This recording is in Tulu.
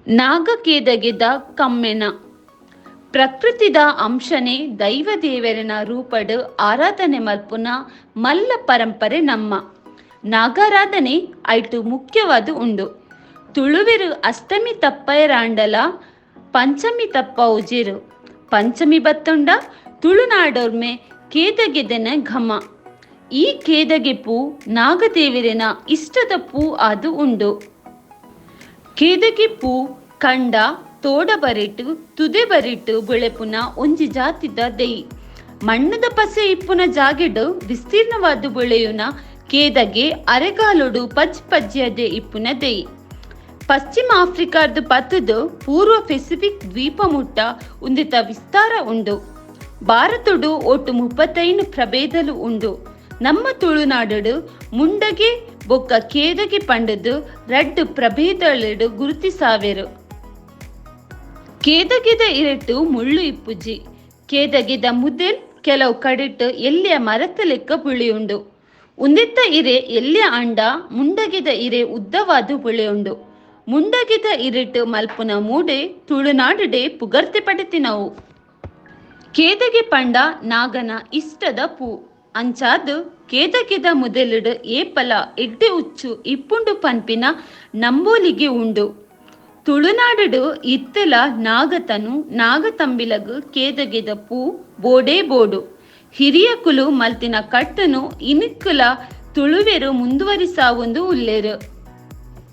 ನಾಗಕೇದಗೆದ ಕಮ್ಮೆನ. ಪ್ರಕೃತಿದ ಅಂಶನೆ ದೈವ ದೇವೆರೆನ ರೂಪಡ್ ಆರಾಧನೆ ಮಲ್ಪುನ ಮಲ್ಲ ಪರಂಪರೆ ನಮ್ಮ. ನಾಗಾರಾಧನೆ ಐಟ್ ಮುಖ್ಯವಾದ್ ಉಂಡು. ತುಳುವೆರ್ ಅಷ್ಟಮಿ ತಪ್ಪಯೆರಾಂಡಲ ಪಂಚಮಿ ತಪ್ಪಾವುಜೆರ್. ಪಂಚಮಿ ಬತ್ತುಂಡ ತುಳುನಾಡೊರ್ಮೆ ಕೇದಗೆದೆನ ಘಮ. ಈ ಕೇದಗೆ ಪೂ ನಾಗದೇವೆರೆನ ಇಷ್ಟದ ಪೂ ಆದ್ ಉಂಡು. ಕೇದಗೆ ಪೂ ಕಂಡ, ತೋಡ ಬರಿಟ್, ತುದೆ ಬರಿಟ್ ಬುಳೆಪುನ ಒಂಜಿ ಜಾತಿದ ದೈ. ಮಣ್ಣ್ ದ ಪಸೆ ಇಪ್ಪುನ ಜಾಗೆಡ್ ವಿಸ್ತೀರ್ಣವಾದ್ ಬುಳೆಯುನ ಕೇದಗೆ ಅರೆಗಾಲೊಡು ಪಜ್ಜಿ ಪಜ್ಜಿಯದೆ ಇಪ್ಪುನ ದೈ. ಪಶ್ಚಿಮ ಆಫ್ರಿಕಾರ್ದ್ ಪತ್ತ್ ದ್ ಪೂರ್ವ ಪೆಸಿಫಿಕ್ ದ್ವೀಪ ಮುಟ್ಟ ಉಂದೆತ ವಿಸ್ತಾರ ಉಂಡು. ಭಾರತೊಡು ಒಟ್ಟು 35 ಪ್ರಭೇದಲು ಉಂಡು. ನಮ್ಮ ತುಳುನಾಡ್ ಡ್ ಮುಂಡಗೆ ಬೊಕ್ಕ ಕೇದಗೆ ಪಂಡ್ದ್ ರಡ್ಡ್ ಪ್ರಭೇದಲೆಡ್ ಗುರುತಿಸಾವೆರ್. ಕೇದಗೆದ ಇರೆಟ್ ಮುಳ್ಳು ಇಪ್ಪುಜಿ. ಕೇದಗೆದ ಮುದೆಲ್ ಕೆಲವು ಕಡೆಟ್ ಎಲ್ಯ ಮರತಲೆಕ್ಕ ಬುಳೆಯುಂಡು. ಉಂದೆತ್ತ ಇರೆ ಎಲ್ಯ ಆಂಡ ಮುಂಡಗೆದ ಇರೆ ಉದ್ದವಾದ್ ಬುಳೆಯುಂಡು. ಮುಂಡಗೆದ ಇರೆಟ್ ಮಲ್ಪುನ ಮೂಡೆ ತುಳುನಾಡ್ ಡೇ ಪುಗರ್ತೆ ಪಡೆತಿನವು. ಕೇದಗೆ ಪಂಡ ನಾಗನ ಇಷ್ಟದ ಪೂ. ಅಂಚಾದ್ ಕೇದಗೆದ ಮುದೆಲ್ ಡ್ ಏಪಲ ಎಡ್ಡೆ ಉಚ್ಚು ಇಪ್ಪುಂಡು ಪನ್ಪಿನ ನಂಬೊಲಿಗೆ ಉಂಡು. ತುಳುನಾಡ್ ಡ್ ಇತ್ತೆಲ ನಾಗತನು, ನಾಗತಂಬಿಲಗ್ ಕೇದಗೆದ ಪೂ ಬೋಡೇ ಬೋಡು. ಹಿರಿಯಕುಲು ಮಲ್ತಿನ ಕಟ್ಟ್ ನ್ ಇನಿಕ್ಕ್ ಲ ತುಳುವೆರ್ ಮುಂದುವರಿಸಾವೊಂದು ಉಲ್ಲೆರ್.